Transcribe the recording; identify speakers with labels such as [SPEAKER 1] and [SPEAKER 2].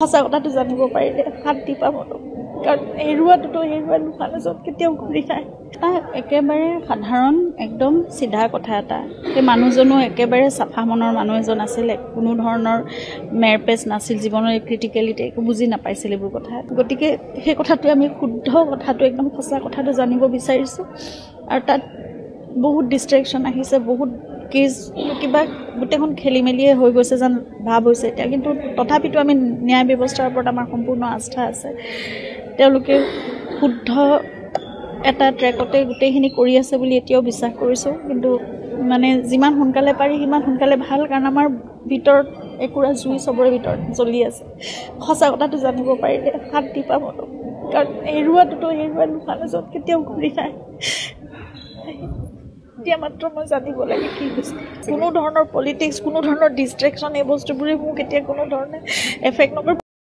[SPEAKER 1] সঁচা কথাটো জানিব পাৰিলে শান্তি পাম অলপ, কাৰণ হেৰুৱাটোতো হেৰুৱালোঁ, মানুহজন কেতিয়াও ঘূৰি নাহে। এটা একেবাৰে সাধাৰণ একদম চিধা কথা এটা, সেই মানুহজনো একেবাৰে চাফা মনৰ মানুহ এজন আছিলে, কোনো ধৰণৰ মেৰপেচ নাছিল জীৱনৰ, ক্ৰিটিকেলিটি একো বুজি নাপাইছিল এইবোৰ কথা। গতিকে সেই কথাটোৱে আমি শুদ্ধ কথাটো, একদম সঁচা কথাটো জানিব বিচাৰিছোঁ। আৰু তাত বহুত ডিষ্ট্ৰেকশ্যন আহিছে, বহুত কেছ কিবা গোটেইখন খেলি মেলিয়ে হৈ গৈছে যেন ভাৱ হৈছে এতিয়া। কিন্তু তথাপিতো আমি ন্যায় ব্যৱস্থাৰ ওপৰত আমাৰ সম্পূৰ্ণ আস্থা আছে, তেওঁলোকে শুদ্ধ এটা ট্ৰেকতে গোটেইখিনি কৰি আছে বুলি এতিয়াও বিশ্বাস কৰিছোঁ। কিন্তু মানে যিমান সোনকালে পাৰি সিমান সোনকালে ভাল, কাৰণ আমাৰ ভিতৰত একুৰা জুই চবৰে ভিতৰত জ্বলি আছে। সঁচা কথাটো জানিব পাৰিলে শান্তি পাম অলপ, কাৰণ হেৰুৱাটোতো হেৰুৱালোঁ, মানুহজন কেতিয়াও ঘূৰি নাহে। এতিয়া মাত্ৰ মই জানিব লাগে কি হৈছে। কোনো ধৰণৰ পলিটিক্স, কোনো ধৰণৰ ডিষ্ট্ৰেকশ্যন, এই বস্তুবোৰে মোক এতিয়া কোনো ধৰণে এফেক্ট নকৰে।